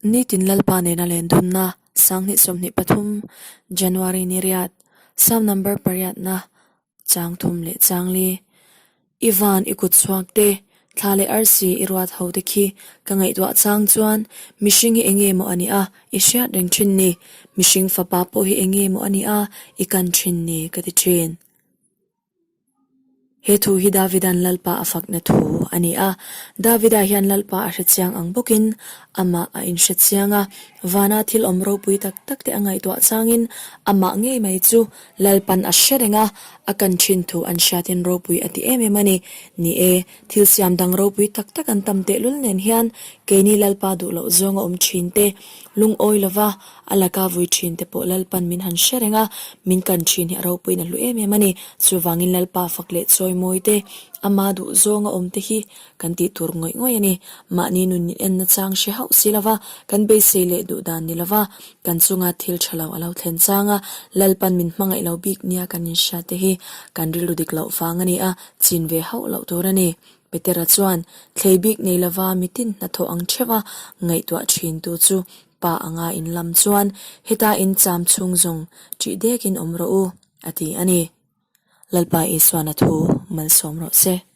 Nitin Lalpa nena len dunna 2023 January ni riat Psalm number pariatna chang thum leh chang li I van i kut chhuak te thla leh arsi i ruat ho te khi ka ngaihtuah chang chuan mihring hi enge maw a nih a i hriat reng thin ni mihring fapa pawh hi enge maw a nih a i kan thin ni ka ti thin. He thu hi Davida'n Lalpa a fakna thu a ni a. Davida hian Lalpa a hre chiang ang bawkin amah a inhre chiang a. Vana thil awm ropui tak tak te a ngaihtuah changin amah ngei mai chu Lalpan a hre reng a, a kan thin thu an hriatin ropui a ti em em a ni. Ni e, thil siam dang ropui tak tak an tam tehlul nen hian keini Lalpa duh loh zawnga awm thin te, lungawi lova A laka vui thin te pawh Lalpan min han hre reng a, min kan thin hi a ropuiin a hlu em em a ni. Chuvangin Lalpa fak leh chawi mawi te, ama duh zawnga awm te hi kan tih tur ngawih ngawih a ni. Mahni nun in enna chang hre hauh si lova, kan beisei leh duh dan ni lova, kan chunga thil tha lo a lo thlen chang a, Lalpan min hmangaih lo bik nia kan inhriat te hi kan rilru dik loh vang a ni a, chin ve hauh loh tur a ni. Petera chuan, Thlei bik nei lova mitin hnathawh ang theuh a ngaihtuah thin tu chu Pa anga in lam chuan heta in cham chhung zawng ṭih dekin awm rawh u, a ti a ni. Lalpa Isuan a thu malsawm rawh se.